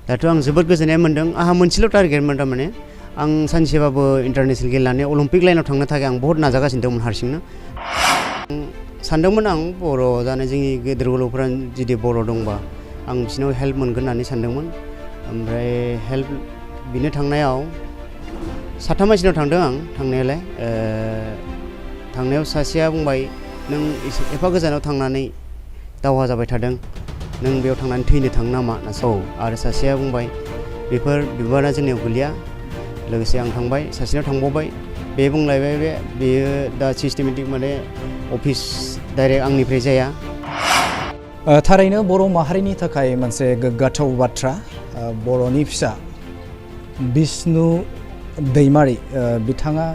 दाथ' आं जोबोद गोजोननाय मोन्दों आंहा मोनसेल' टारगेटमोन थारमाने आं सानसेबाबो इन्टारनेशनेल गेलेनानै अलिम्पिक लाइनाव थांनो थाखाय आं बहुत नाजागासिनो दंमोन हारसिंनो सानदोंमोन आं बर' जानाय जोंनि गेदेर गोलावफोरा जुदि बर' दंबा आं बिसोरनाव हेल्प मोनगोन होननानै सानदोंमोन ओमफ्राय हेल्प बिनो थांनायाव साथाम मानसिनाव थांदों आं थांनायालाय थांनायाव सासेया बुंबाय नों एफा गोजानाव थांनानै दावहा जाबाय थादों नों बेयाव थांनानै थैनो थाङो नामा आरो सासेया बुंबाय बेफोर बिबाना जोंनियाव गोलैया लोगोसे आं थांबाय सासेनाव थांबावबाय बे बुंलायबाय बेयो दा सिस्टेमेटिक माने अफिस डाइरेक्ट आंनिफ्राय जाया थारैनो बर' माहारिनि थाखाय मोनसे गोग्गाथाव बाथ्रा बर'नि फिसा बिष्णु दैमारी बिथाङा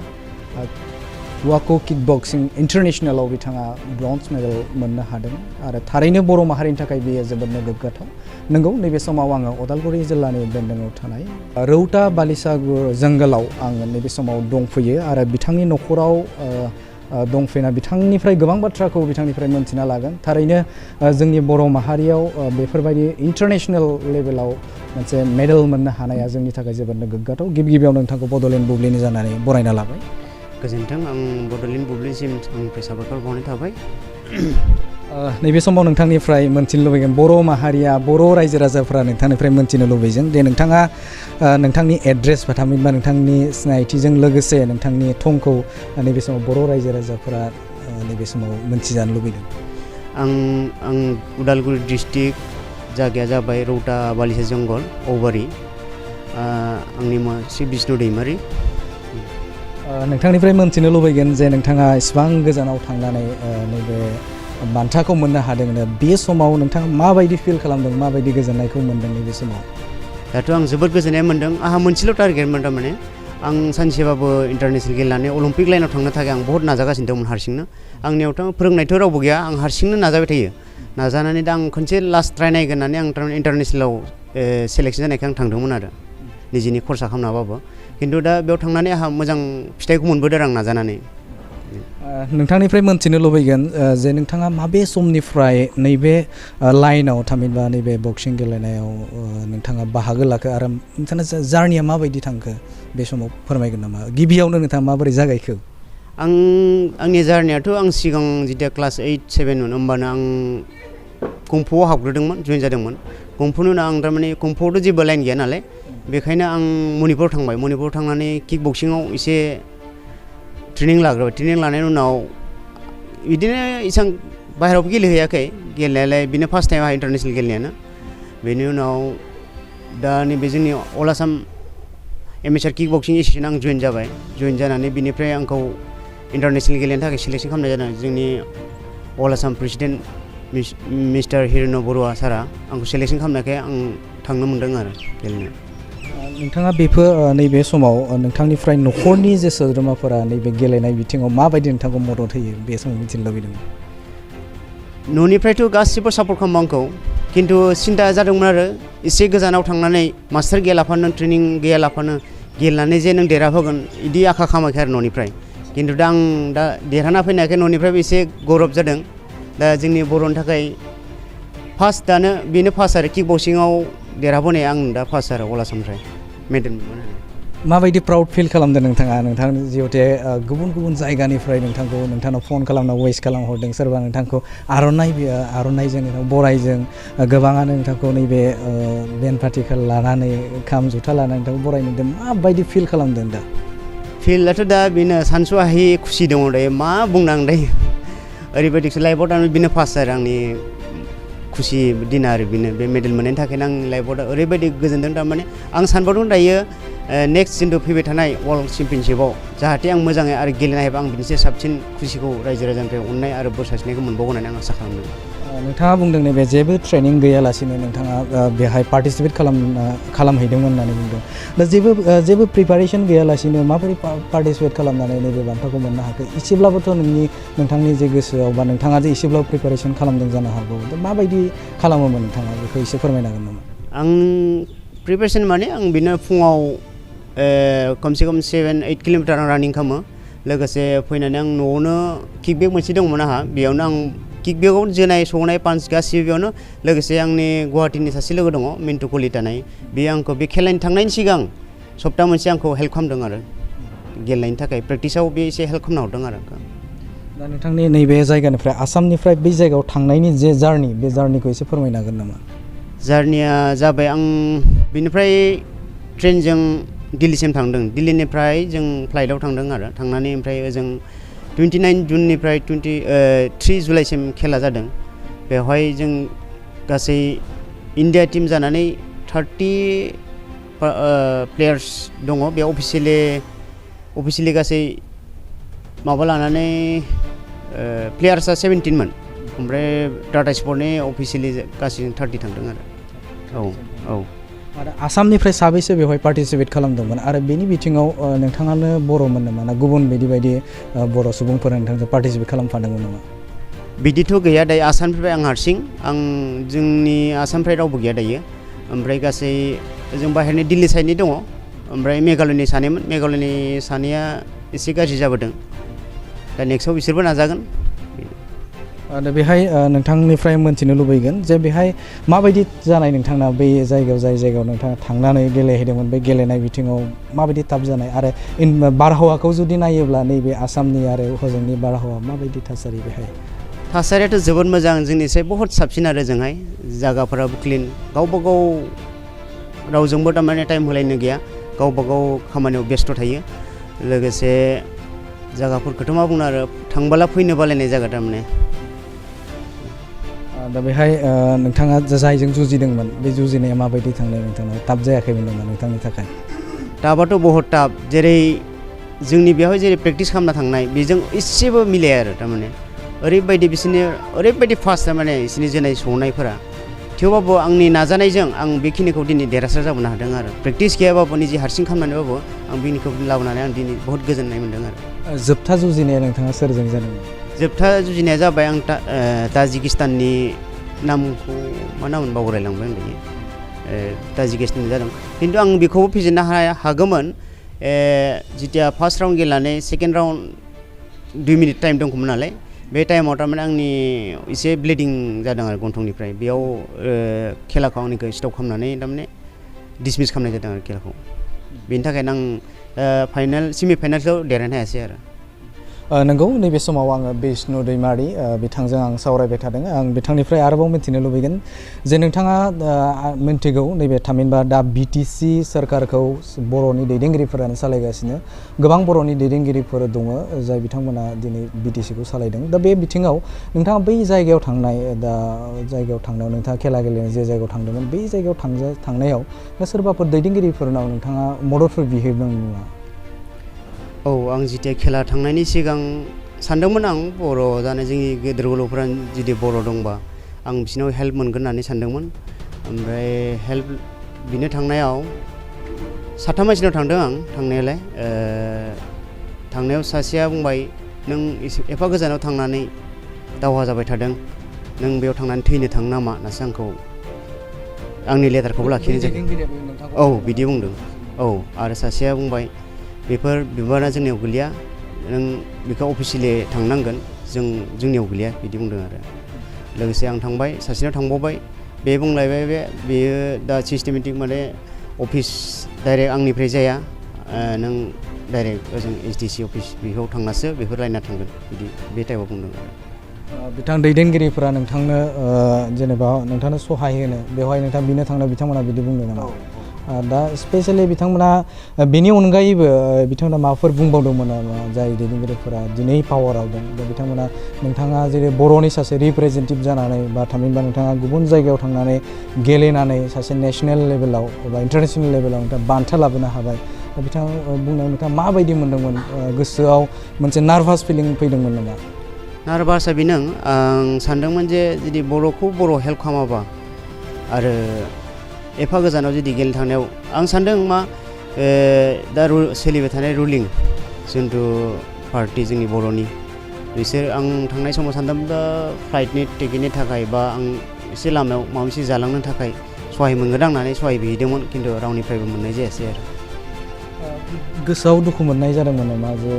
वाको किकबक्सिं इन्टारनेशनेलाव बिथाङा ब्रन्ज मेडेल मोननो हादों आरो थारैनो बर' माहारिनि थाखाय बेयो जोबोदनो गोग्गाथाव नंगौ नैबे समाव आङो उदालगुरि जिल्लानि बेन्दोङाव थानाय रौता बालिसागुर जंगलाव आङो नैबे समाव दंफैयो आरो बिथांनि न'खराव दंफैना बिथांनिफ्राय गोबां बाथ्राखौ बिथांनिफ्राय मोनथिना लागोन थारैनो जोंनि बर' माहारियाव बेफोरबायदि इन्टारनेशनेल लेभेलाव मोनसे मेडेल मोननो हानाया जोंनि थाखाय जोबोदनो गोग्गाथाव गिबियाव नोंथांखौ बड'लेण्ड बुब्लिनि जानानै बरायना लाबाय गोजोन्थों आं बड'लेण्ड बुब्लिसिम आंनिफ्राय साबायखर बावनाय थाबाय नैबे समाव नोंथांनिफ्राय मोनथिनो लुबैगोन बर' माहारिया बर' रायजो राजाफ्रा नोंथांनिफ्राय मोनथिनो लुबैदों दे नोंथाङा नोंथांनि एड्रेस थामहिनबा नोंथांनि सिनायथिजों लोगोसे नोंथांनि थंखौ नैबे समाव बर' रायजो राजाफोरा नैबे समाव मोनथिजानो लुबैदों आं उदालगुरि डिस्ट्रिक्ट जायगाया जाबाय रौता बालिसा जंगल औबारि आंनि मुङा श्री बिष्णु दैमारी नोंथांनिफ्राय मोनथिनो लुबैगोन जे नोंथाङा इसिबां गोजानाव थांनानै नैबे बान्थाखौ मोननो हादों बे समाव नोंथाङा माबायदि फिल खालामदों माबायदि गोजोननायखौ मोनदों नैबे समाव दाथ' आं जोबोद गोजोननाय मोन्दों आंहा मोनसेल' टारगेटमोन थारमाने आं सानसेबाबो इन्टारनेशनेल गेलेनानै अलिम्पिक लाइनाव थांनो थाखाय आं बहुत नाजागासिनो दंमोन हारसिंनो आंनियावथ' फोरोंनायथ' रावबो गैया आं हारसिंनो नाजाबाय थायो नाजानानै दा आं खनसे लास्ट ट्राइ नायगोन होननानै आं थारमाने इन्टारनेशनेलाव सेलेक्सन जानायखाय आं थांदोंमोन आरो निजिनि खरसा खालामनाबाबो खिन्थु दा बेयाव थांनानै आंहा मोजां फिथाइखौ मोनबोदों आं नाजानानै नोंथांनिफ्राय मोनथिनो लुबैगोन जे नोंथाङा माबे समनिफ्राय नैबे लाइनाव थामहिनबा नैबे बक्सिं गेलेनायाव नोंथाङा बाहागो लाखो आरो नोंथाङा जार्निया माबायदि थांखो बे समाव फोरमायगोन नामा गिबियावनो नोंथाङा माबोरै जागायखो आंनि जार्नियाथ' आं सिगां जेथिया क्लास 8-7 मोन होमबानो आं कंफुआव हाबग्रोदोंमोन जइन जादोंमोन कंफुनि उनाव आं थारमाने कंफुआवथ' जेबो लाइन गैया नालाय बेखायनो आं मणिपुराव थांबाय मणिपुराव थांनानै किक बक्सिङाव एसे ट्रेनिं लाग्रोबाय ट्रेनिं लानायनि उनाव बिदिनो इसां बाहेरायावबो गेलेहैयाखै गेलेनायालाय बेनो फार्स्ट टाइम आंहा इन्टारनेशनेल गेलेनायानो बेनि उनाव दा नैबे जोंनि अल आसाम एमेचार किक बक्सिं एस'सिएसन आं जइन जाबाय जइन जानानै बिनिफ्राय आंखौ इन्टारनेशनेल गेलेनो थाखाय सिलेक्सन खालामनाय जादों जोंनि अल आसाम प्रेसिडेन्ट मिस्टार हिरण्य बरुवा सारा आंखौ सिलेक्सन खालामनायखाय आं थांनो मोन्दों आरो गेलेनो नोंथाङा बेफोर नैबे समाव नोंथांनिफ्राय न'खरनि जे सोद्रोमाफोरा नैबे गेलेनाय बिथिङाव माबायदि नोंथांखौ मदद होयो बे समाव मिथिनो लुबैदों न'निफ्रायथ' गासिबो सापर्ट खालामो आंखौ खिन्थु सिन्था जादोंमोन आरो एसे गोजानाव थांनानै मास्टार गैयालाफानो ट्रेनिं गैयालाफानो गेलेनानै जे नों देरहाहोगोन बिदि आखा खालामाखै आरो न'निफ्राय खिन्थु दा आं देरहाना फैनायखाय न'निफ्रायबो एसे गौरब जादों दा जोंनि बर'नि थाखाय फार्स्टआनो बेनो फार्स्ट आरो किक बक्सिङाव देरहाबोनाय आं दा फार्स्ट आरो अल आसामनिफ्राय मेडेल मोनबोनो माबायदि प्राउड फिल खालामदों नोंथां जिहेतु गुबुन गुबुन जायगानिफ्राय नोंथांनाव फन खालामना वेस खालामहरदों सोरबा नोंथांखौ आर'नाइजों बरायजों गोबाङानो नोंथांखौ नैबे बेन्ड पार्टिखौ लानानै खाम जथा लानानै नोंथांखौ बरायनो माबायदि फिल खालामदों दा फिल्डआथ' दा बेनो सानस'हायि खुसि दङ दायो मा बुंनो आं दायो ओरैबायदिसो लाइफआव थारमाने बेनो फार्स्ट आरो आंनि खुसि दिन आरो बेनो बे मेडेल मोननायनि थाखायनो आं लाइफआव दा ओरैबायदि गोजोनदों थारमाने आं सानबावदों दायो नेक्स्ट जिथु फैबाय थानाय वर्ल्ड चेम्पियनशिपआव जाहाथे आं मोजाङै आरो गेलेनो हायोबा आं बिनिफ्राय साबसिन खुसिखौ रायजो राजानिफ्राय अननाय आरो बोर सारस्रिनायखौ मोनबावगोन होननानै आं आसा खालामदों नोंथाङा बुंदों नैबे जेबो ट्रेनिं गैयालासिनो नोंथाङा बेहाय पार्टिसिपेट खालामहैदोंमोन होननानै बुंदों दा जेबो प्रिपारेसन गैयालासिनो माबोरै पार्टिसिपेट खालामनानै नैबे बान्थाखौ मोननो हाखो एसेब्लाबोथ' नोंथांनि जे गोसोआव बा नोंथाङा जे एसेब्लाबो प्रिपारेसन खालामदों जानो हागौ दा माबायदि खालामोमोन नोंथाङा बेखौ एसे फोरमायनो हागोन नामा आं प्रिपारेसन माने आं बिनो फुङाव खमसे खम 7-8 किल'मिटार आं रानिं खालामो लोगोसे फैनानै आं न'आवनो किक बेग मोनसे दंमोन आंहा बेयावनो आं किकबक्सिंआव जोनाय सौनाय पान्च गासिबो बेयावनो लोगोसे आंनि गुवाहाटीनि सासे लोगो दङ मिन्टु कलिता नाय बे आंखौ बे खेलानि थांनायनि सिगां सप्ता मोनसे आंखौ हेल्प खालामदों आरो गेलेनायनि थाखाय प्रेक्टिसाव बे एसे हेल्प खालामना हरदों आरो दा नोंथांनि नैबे जायगानिफ्राय आसामनिफ्राय बै जायगायाव थांनायनि जे जार्नि बे जार्निखौ एसे फोरमायनो हागोन नामा? जार्निया जाबाय आं बिनिफ्राय ट्रेनजों दिल्लीसिम थांदों दिल्लीनिफ्राय जों फ्लाइटआव थांदों आरो थांनानै ओमफ्राय ओजों 29 जुननिफ्राय 3 जुलाइसिम खेला जादों बेवहाय जों गासै इन्डिया टीम जानानै 30 प्लेयार्स दङ बे अफिसियेलि गासै माबा लानानै प्लेयार्सआ 17 मोन ओमफ्राय टाटा स्पर्टनि अफिसियेलि गासै 30 थांदों आरो औ आरो आसामनिफ्राय साबैसे बेवहाय पार्टिसिपेट खालामदोंमोन आरो बेनि बिथिङाव नोंथाङानो बर'मोन नामा ना गुबुन बायदि बर' सुबुंफोरा नोंथांजों पार्टिसिपेट खालामफादोंमोन नामा? बिदिथ' गैया दायो आसामनिफ्राय आं हारसिं जोंनि आसामनिफ्राय रावबो गैया दायो ओमफ्राय गासै जों बाहेरनि दिल्ली साइडनि दङ ओमफ्राय मेघालयनि सानैमोन मेघालयनि सानैया एसे गाज्रि जाबोदों दा नेक्स्टआव बिसोरबो नाजागोन दा बेहाय नोंथांनिफ्राय मोनथिनो लुबैगोन जे बेहाय माबायदि जानाय नोंथांना बै जाय जायगायाव नोंथाङा थांनानै गेलेहैदोंमोन बे गेलेनाय बिथिङाव माबायदि ताप जानाय आरो बारहावाखौ जुदि नायोब्ला नैबे आसामनि आरो हजोंनि बारहावा माबायदि थासारि बेहाय? थासारियाथ' जोबोद मोजां जोंनिफ्राय बहुद साबसिन आरो जोंहाय जायगाफोराबो क्लिन गावबा गाव रावजोंबो थारमाने टाइम होलायनो गैया गावबा गाव खामानियाव बेस्थ' थायो लोगोसे जायगाफोरखौथ' मा बुंनो आरो थांबोला फैनो बालायनाय जायगा थारमाने दा बेहाय नोंथाङा जायजों जुजिदोंमोन बे जुजिनाया माबायदि थांनाय नोंथांनाव ताप जायाखैमोन नामा नोंथांनि थाखाय? तापआथ' बहुत ताप जेरै जोंनि बेवहाय जेरै प्रेक्टिस खालामना थांनाय बेजों एसेबो मिलाया आरो थारमाने ओरैबायदि फास्ट थारमाने बिसोरनि जोनाय सौनायफोरा थेवबाबो आंनि नाजानायजों आं बेखिनिखौ दिनै देरहासार जाबोनो हादों आरो प्रेक्टिस गैयाबाबो निजे हारसिं खालामनानैबाबो आं बेखिनिखौ लाबोनानै आं दिनै बहुत गोजोननाय मोन्दों आरो जोबथा जुजिनाया नोंथाङा सोरजों जादोंमोन? जोबथा जुजिनाया जाबाय आं ताजिकिस्ताननि नामखौ मा नाममोन बावगारलांबाय आं दायो ताजिकिस्ताननि जादों खिन्थु आं बेखौबो फेजेननो हागौमोन जिथिया फार्स्ट राउन्ड गेलेनानै सेकेन्ड राउन्ड 2 मिनिट टाइम दंखौमोन नालाय बे टाइमाव थारमाने आंनि एसे ब्लिडिं जादों आरो गन्थंनिफ्राय बेयाव खेलाखौ आंनिखौ स्टप खालामनानै थारमाने डिसमिस खालामनाय जादों आरो खेलाखौ बेनि थाखायनो आं सेमि फाइनाल्सआव देरहानो हायासै आरो नंगौ नैबे समाव आङो बिष्णु दैमारि बिथांजों आं सावरायबाय थादों आं बिथांनिफ्राय आरोबाव मिथिनो लुबैगोन जे नोंथाङा मिन्थिगौ नैबे थामहिनबा दा BTC सोरखारखौ बर'नि दैदेनगिरिफोरानो सालायगासिनो गोबां बर'नि दैदेनगिरिफोर दङ जाय बिथांमोना दिनै BTCखौ सालायदों दा बे बिथिङाव नोंथाङा बै जायगायाव थांनायाव नोंथाङा खेला गेलेनो जे जायगायाव थांदोंमोन बै जायगायाव थांनायाव दा सोरबाफोर दैदेनगिरिफोरनाव नोंथाङा मददफोर बिहैदों नामा? औ आं जिथिया खेला थांनायनि सिगां सानदोंमोन आं बर' जानाय जोंनि गेदेर गोलावफ्रा जुदि बर' दंबा आं बिसोरनाव हेल्प मोनगोन होननानै सानदोंमोन ओमफ्राय हेल्प बिनो थांनायाव 7 मानसिनाव थांदों आं थांनायाव सासेया बुंबाय नों एफा गोजानाव थांनानै दावहा जाबाय थादों नों बेयाव थांनानै थैनो थाङो नामा होननासो आंखौ आंनि लेटारखौबो लाखिनाय जादों औ बिदि बुंदों औ आरो सासेया बुंबाय बेफोर बिबाना जोंनियाव गोलैया नों बेखौ अफिसियेलि थांनांगोन जोंनियाव गोलैया बिदि बुंदों आरो लोगोसे आं थांबाय सासेनाव थांबावबाय बे बुंलायबाय बेयो दा सिस्टेमेटिक माने अफिस डाइरेक्ट आंनिफ्राय जाया नों डाइरेक्ट ओजों SDC अफिस बेयाव थांनासो बेफोर लाइना थांगोन बिदि बे टाइपआव बुंदों आरो बिथां दैदेनगिरिफोरा नोंथांनो जेनेबा नोंथांनो सहाय होनो बेवहाय नोंथां बिनो थांनो बिथांमोना बिदि बुंदों नामा? दा स्पेसियेलि बिथांमोना बेनि अनगायैबो बिथांमोना माबाफोर बुंबावदोंमोन नामा जाय दैदेनगिरिफोरा दिनै पावाराव दं दा बिथांमोना नोंथाङा जेरै बर'नि सासे रिप्रेजेन्टेटिभ जानानै बा थामहिनबा नोंथाङा गुबुन जायगायाव थांनानै गेलेनानै सासे नेसनेल लेभेलाव बा इन्टारनेसनेल लेभेलाव नोंथाङा बान्था लाबोनो हाबाय दा बिथाङा बुंनायाव नोंथाङा माबायदि मोन्दोंमोन गोसोआव मोनसे नार्भास फिलिं फैदोंमोन नामा? नार्भासआ बेनो आं सानदोंमोन जे जुदि बर'खौ बर' हेल्प खालामाबा आरो एफा गोजानाव जुदि गेलेनो थांनायाव आं सानदों मा दा सोलिबाय थानाय रुलिं जिथु पार्टि जोंनि बर'नि बिसोर आं थांनाय समाव सानदों दा फ्लाइटनि टिकेटनि थाखाय बा आं एसे लामायाव माबा मोनसे जालांनो थाखाय सहाय मोनगोन आंनानै सहाय बिहैदोंमोन खिन्थु रावनिफ्रायबो मोननाय जायासै आरो गोसोआव दुखु मोननाय जादोंमोन नामा जे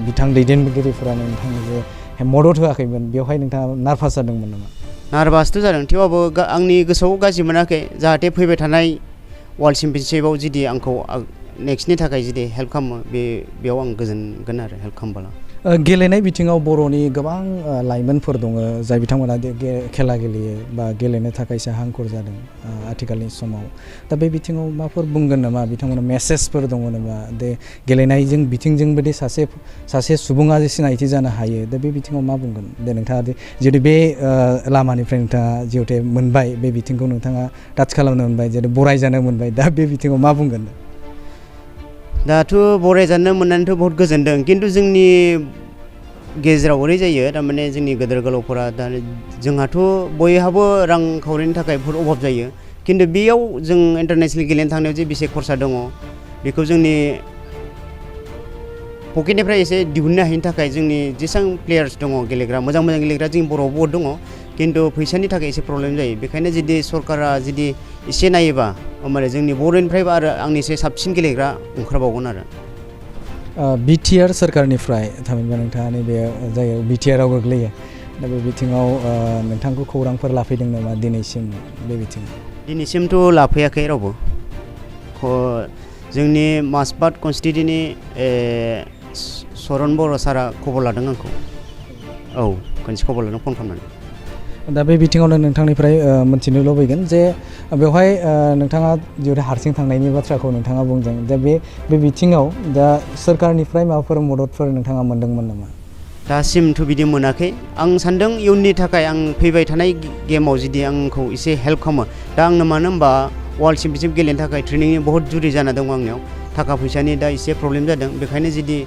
बिथां दैदेनगिरिफोरा नोंथां जे मदद होआखैमोन बेवहाय नोंथाङा नार्भास जादोंमोन नामा? नार्भासथ' जादों थेवबाबो आंनि गोसोआव गाज्रि मोनाखै जाहाथे फैबाय थानाय वर्ल्ड चेम्पियनशिपआव जुदि आंखौ नेक्स्टनि थाखाय जुदि हेल्प खालामो बेयाव आं गोजोनगोन आरो हेल्प खालामबोला। गेलेनाय बिथिङाव बर'नि गोबां लाइमोनफोर दङ जाय बिथांमोना खेला गेलेयो बा गेलेनो थाखायसो हांखुर जादों आथिखालनि समाव। दा बे बिथिङाव माफोर बुंगोन नामा? बिथांमोना मेसेजफोर दङ नामा? दे गेलेनायजों बिथिंजोंबो दे सासे सुबुङा जे सिनायथि जानो हायो, दा बे बिथिङाव मा बुंगोन? दे नोंथाङा जुदि बे लामानिफ्राय नोंथाङा जिहेथु मोनबाय, बे बिथिंखौ नोंथाङा टाच खालामनो मोनबाय, जेरै बरायजानो मोनबाय, दा बे बिथिङाव मा बुंगोन? दाथ' बरायजानो मोननानैथ' बहुत गोजोनदों, खिन्थु जोंनि गेजेराव ओरै जायो थारमाने जोंनि गेदेर गोलावफोरा दा जोंहाथ' बयहाबो रांखावरिनि थाखाय बहुत अभाब जायो, खिन्थु बेयाव जों इन्टारनेसनेल गेलेनो थांनायाव जे बेसे खरसा दङ बेखौ जोंनि पकेटनिफ्राय एसे दिहुननो हायिनि थाखाय जोंनि जेसेबां प्लेयार्स दङ गेलेग्रा मोजां गेलेग्रा जोंनि बर'आव बहुत दङ, खिन्थु फैसानि थाखाय एसे प्रब्लेम जायो। बेखायनो जुदि सरकारा जुदि एसे नायोबा होमबानो जोंनि बर'निफ्रायबो आरो आंनिसे साबसिन गेलेग्रा ओंखारबावगोन आरो। बिटिआर सोरखारनिफ्राय थामहिनबा नोंथाङा नैबे जायगायाव बिटिआरआव गोग्लैयो, दा बे बिथिङाव नोंथांखौ खौरांफोर लाफैदों नामा दिनैसिम? बे बिथिङाव दिनैसिमथ' लाफैयाखै रावबो। जोंनि मासबाद कनस्टिटिउन्सिनि सरन बर' सारा खबर लादों आंखौ। औ खनसे खबर लादों फन खालामनानै। दा बे बिथिङावनो नोंथांनिफ्राय मोनथिनो लुबैगोन जे बेवहाय नोंथाङा जिहेतु हारसिं थांनायनि बाथ्राखौ नोंथाङा बुंदों, दा बे बिथिङाव दा सोरखारनिफ्राय माबाफोर मददफोर नोंथाङा मोनदोंमोन नामा? दासिमथ' बिदि मोनाखै। आं सानदों इयुननि थाखाय आं फैबाय थानाय गेमाव जुदि आंखौ एसे हेल्प खालामो। दा आंनो मानो होनबा वर्ल्ड चेम्पियनशिप गेलेनो थाखाय ट्रेनिंनि बहुत जुरि जाना दङ आंनियाव, थाखा फैसानि दा एसे प्रब्लेम जादों। बेखायनो जुदि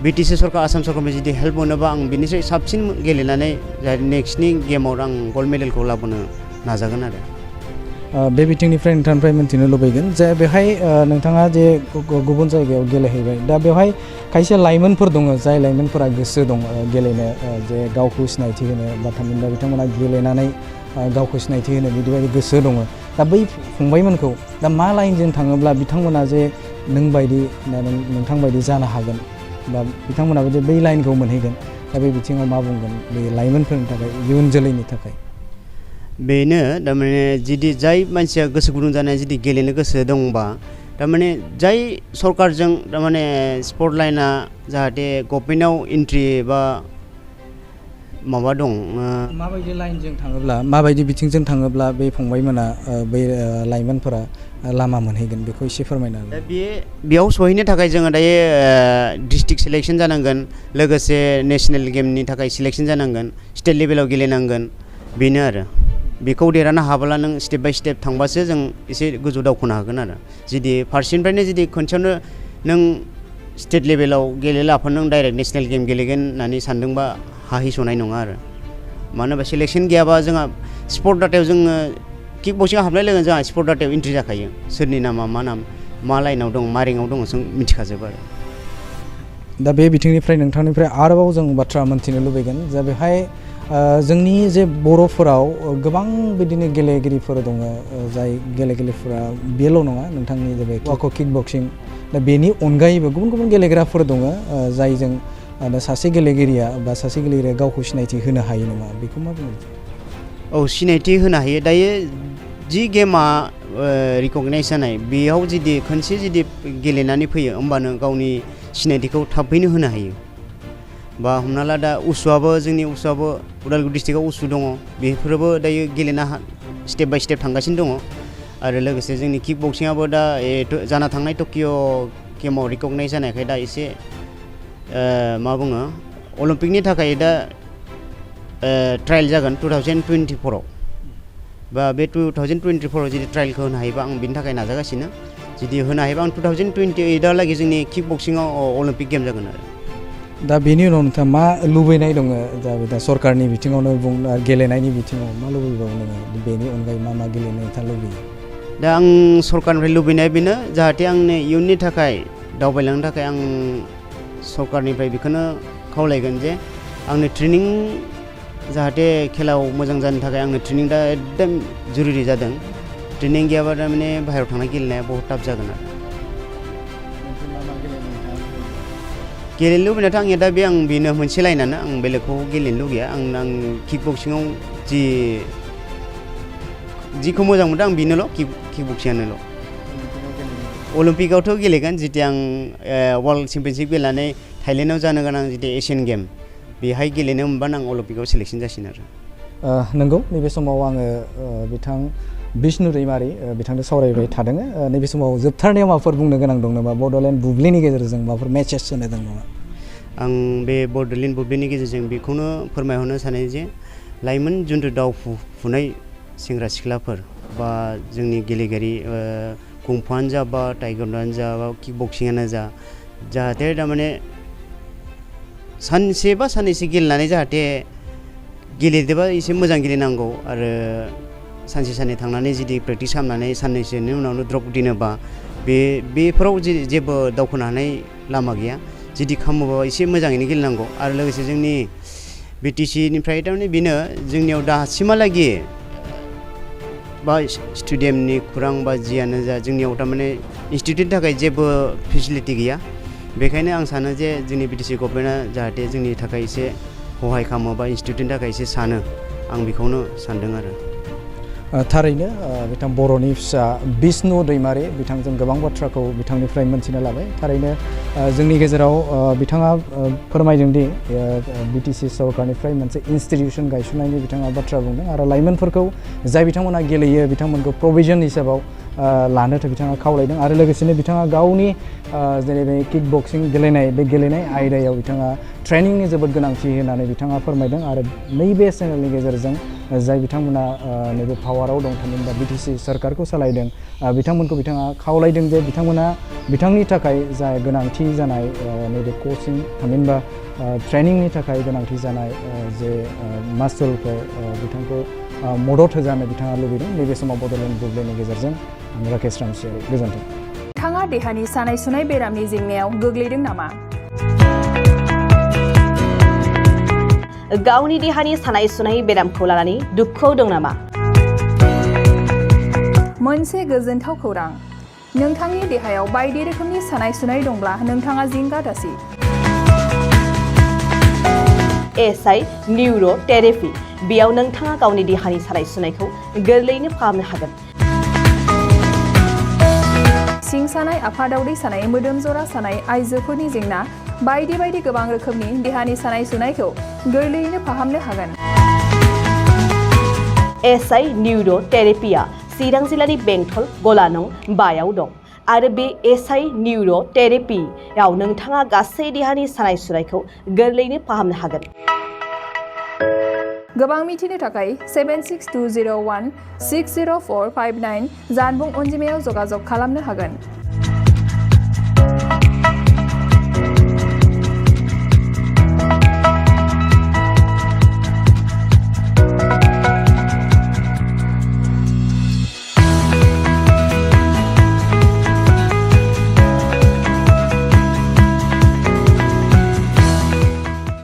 BTC सरकार आसाम सरकारनिफ्राय जुदि हेल्प मोनोबा आं बिनिफ्राय साबसिन गेलेनानै नेक्स्टनि गेमाव आं गल्ड मेडेलखौ लाबोनो नाजागोन आरो। बे बिथिंनिफ्राय नोंथांनिफ्राय मोनथिनो लुबैगोन जे बेहाय नोंथाङा जे गुबुन जायगायाव गेलेहैबाय, दा बेवहाय खायसे लाइमोनफोर दङ जाय लाइमोनफोरा गोसो दङ गेलेनो, जे गावखौ सिनायथि होनो बा थामहिनबा बिथांमोना गेलेनानै गावखौ सिनायथि होनो बिदिबायदि गोसो दङ। दा बै फंबायमोनखौ दा मा लाइनजों थाङोब्ला बिथांमोना जे नोंबायदि दा नोंथांबायदि जानो हागोन बा बिथांमोनाबो जे बै लाइनखौ मोनहैगोन, दा बे बिथिङाव मा बुंगोन बे लाइमोनफोरनि थाखाय, इयुन जोलैनि थाखाय? बेनो थारमाने जुदि जाय मानसिया गोसो गुदुं जानाय जुदि गेलेनो गोसो दंबा, थारमाने जाय सरकारजों थारमाने स्पर्ट लाइना जाहाथे गभर्नमेन्टआव एन्ट्रि बा माबा दं। माबायदि लाइनजों थाङोब्ला, माबायदि बिथिंजों थाङोब्ला बे फंबायमोना बै लाइमोनफोरा लामा मोनहैगोन बेखौ एसे फोरमायनो हागोन? दा बेयाव सहैनो थाखाय जोङो दायो डिस्ट्रिक्ट सिलेक्सन जानांगोन, लोगोसे नेसनेल गेमनि थाखाय सिलेक्सन जानांगोन, स्टेट लेभेलाव गेलेनांगोन, बेनो आरो। बेखौ देरहानो हाब्ला नों स्टेप बाय स्टेप थांबासो जों एसे गोजौ दावखोनो हागोन आरो। जुदि फारसेनिफ्रायनो जुदि खनसेयावनो नों स्टेट लेभेलाव गेलेलाफोर नों डाइरेक्ट नेसनेल गेम गेलेगोन होननानै सानदोंबा हाहैसनाय नङा आरो। मानो होनबा सिलेक्सन गैयाबा जोंहा स्पर्ट डाटायाव जोङो किक बक्सिंआव हाबनाय लोगो जोंहा स्पर्ट डाटायाव एन्ट्रि जाखायो, सोरनि नामा मा नाम, मा लाइनाव दं, मा रेंकआव दङ जों मिथिखाजोबो आरो। दा बे बिथिंनिफ्राय नोंथांनिफ्राय आरोबाव जों बाथ्रा मोन्थिनो लुबैगोन जे बेहाय जोंनि जे बर'फोराव गोबां बिदिनो गेलेगिरिफोर दङ, जाय गेलेगिरिफोरा बेल' नङा नोंथांनि जे बे किक बक्सिं, दा बेनि अनगायैबो गुबुन गुबुन गेलेग्राफोर दङ जायजों सासे गेलेगिरिया गावखौ सिनायथि होनो हायो नामा? बेखौ मा बुङो? औ सिनायथि होनो हायो। दायो जि गेमा रिकगनाइज जानाय बेयाव जुदि खनसे जुदि गेलेनानै फैयो होमबानो गावनि सिनायथिखौ थाबैनो होनो हायो। बा हमना ला दा जोंनि उसुआबो उदालगुरि डिस्ट्रिक्टआव उसु दङ, बेफोरबो दायो गेलेना स्टेप बाय स्टेप थांगासिनो दङ। आरो लोगोसे जोंनि किक बक्सिंआबो दा जाना थांनाय टकिअ गेमाव रिकगनाइज जानायखाय दा एसे मा बुङो अलिम्पिकनि थाखाय दा ट्रायल जागोन 2024आव, बा बे 2024आव जुदि ट्रायलखौ होनो हायोबा आं बिनि थाखाय नाजागासिनो। जुदि होनो हायोबा आं 2028आलागै जोंनि किक बक्सिंआव अलिम्पिक गेम जागोन आरो। दा बेनि उनाव नोंथाङा मा लुबैनाय दङ? दा सरकारनि बिथिङावनो बुं, गेलेनायनि बिथिङाव मा लुबैबावो नोङो? बेनि अनगायै मा गेलेनो नोंथाङा लुबैयो? दा आं सरकारनिफ्राय लुबैनाया बेनो, जाहाथे आंनो इयुननि थाखाय दावबायलांनो थाखाय आं सरकारनिफ्राय बेखौनो खावलायगोन जे आंनो ट्रेनिं, जाहाथे खेलायाव मोजां जानो थाखाय आंनो ट्रेनिं दा एकदम जुरुरि जादों। ट्रेनिं गैयाबा थारमाने बाहेरायाव थांना गेलेनाया बहुत टाफ जागोन आरो। गेलेनो लुबैनायाथ' आंनिया दा बे आं बेनो मोनसे लाइनानो आं बेलेगखौ गेलेनो लुगैया आं किकबक्सिंआव जिखौ मोजां मोनदों आं बेनोल' किकबक्सिंआनोल' अलिम्पिकआवथ' गेलेगोन जितिया आं वर्ल्ड चेम्पियनशिप गेलेनानै थाइलेण्डआव जानो गोनां जितु एशियान गेम बेहाय गेलेनो मोनबानो आं अलिम्पिकआव सेलेक्सन जासिगोन आरो नंगौ नैबे समाव आङो बिथां बिष्णु दैमारि बिथांजों सावरायबाय थादों नैबे समाव जोबथारनायाव माबाफोर बुंनो गोनां दं नामा बड'लेण्ड बुब्लिनि गेजेरजों माबाफोर मेसेज होनो दं नामा आं बे बड'लेण्ड बुब्लिनि गेजेरजों बेखौनो फोरमायहरनो सानो जे लाइमोन जिथु दावफुनाय सेंग्रा सिख्लाफोर बा जोंनि गेलेगिरि कुंफुआनो जा बा टाइक्वान्ड'आनो जा बा किकबक्सिंआनो जा जाहाथे थारमाने सानसे बा साननैसो गेलेनानै जाहाथे गेलेदोबा एसे मोजां गेलेनांगौ आरो सानसे साननै थांनानै जुदि प्रेक्टिस खालामनानै साननैसोनि उनावनो द्रप दिनोबा बेफोराव जेबो दावखोनो हानाय लामा गैया जुदि खालामोबा एसे मोजाङैनो गेलेनांगौ आरो लोगोसे जोंनि BTC निफ्राय थारमाने बेनो जोंनियाव दासिमहालागि बा स्टेडियामनि खुरां बा जियानो जा जोंनियाव थारमाने इनस्टिटिउटनि थाखाय जेबो फेसिलिटि गैया बेखायनो आं सानो जे जोंनि BTC गभर्नमेन्टआ जाहाथे जोंनि थाखाय एसे सहाय खालामो बा इनस्टिटिउटनि थाखाय एसे सानो आं बेखौनो सानदों आरो थारैनो बिथां बर'नि फिसा बिष्णु दैमारि बिथांजों गोबां बाथ्राखौ बिथांनिफ्राय मोनथिनो लाबाय थारैनो जोंनि गेजेराव बिथाङा फोरमायदों दि BTC सरकारनिफ्राय मोनसे इनस्टिटिउसन गायसननायनि बिथाङा बाथ्रा बुंदों आरो लाइमोनफोरखौ जाय बिथांमोना गेलेयो बिथांमोनखौ प्रभिजन हिसाबाव लानोथो बिथाङा खावलायदों आरो लोगोसेनो बिथाङा गावनि जेरै किकबक्सिं गेलेनाय बे गेलेनाय आयदायाव बिथाङा ट्रेनिंनि जोबोद गोनांथि होननानै बिथाङा फोरमायदों आरो नैबे चेनेलनि गेजेरजों जाय बिथांमोना नैबे पावाराव दं थामहिनबा BTC सरकारखौ सालायदों बिथांमोनखौ बिथाङा खावलायदों जे बिथांमोना बिथांनि थाखाय जा गोनांथि जानाय नैबे कचिं थामहिनबा ट्रेनिंनि थाखाय गोनांथि जानाय जे मासुलफोर बिथांखौ मदद होजानो बिथाङा लुबैदों नैबे समाव बड'लेण्ड बुब्लिनि गेजेरजों आं राकेश रामसियारि गोजोन्थों नोंथाङा देहानि सानाय सुनाय बेरामनि जेंनायाव गोग्लैदों नामा गावनि देहानि सानाय सुनाय बेरामखौ लानानै दुखुआव दं नामा मोनसे गोजोनथाव खौरां नोंथांनि देहायाव बायदि रोखोमनि सानाय सुनाय दंब्ला नोंथाङा जिंगा दासि SI निउर' थेरापि बेयाव नोंथाङा गावनि देहानि सानाय सुनायखौ गोरलैयैनो फाहामनो हागोन सिं सानाय आफादावदै सानाय मोदोम जरा सानाय आइजोफोरनि जेंना बायदि बायदि गोबां रोखोमनि देहानि सानाय सुनायखौ गोरलैयैनो फाहामनो हागोन SI निउर' थेरापिया चिरां जिल्लानि बेंटल गलानं 5आव दं आरो बे SI निउर' थेरापियाव नोंथाङा गासै देहानि सानाय सुनायखौ गोरलैयैनो फाहामनो हागोन गोबां मिथिनो थाखाय 76201-60459 जानबुं अनजिमायाव जगाजग खालामनो हागोन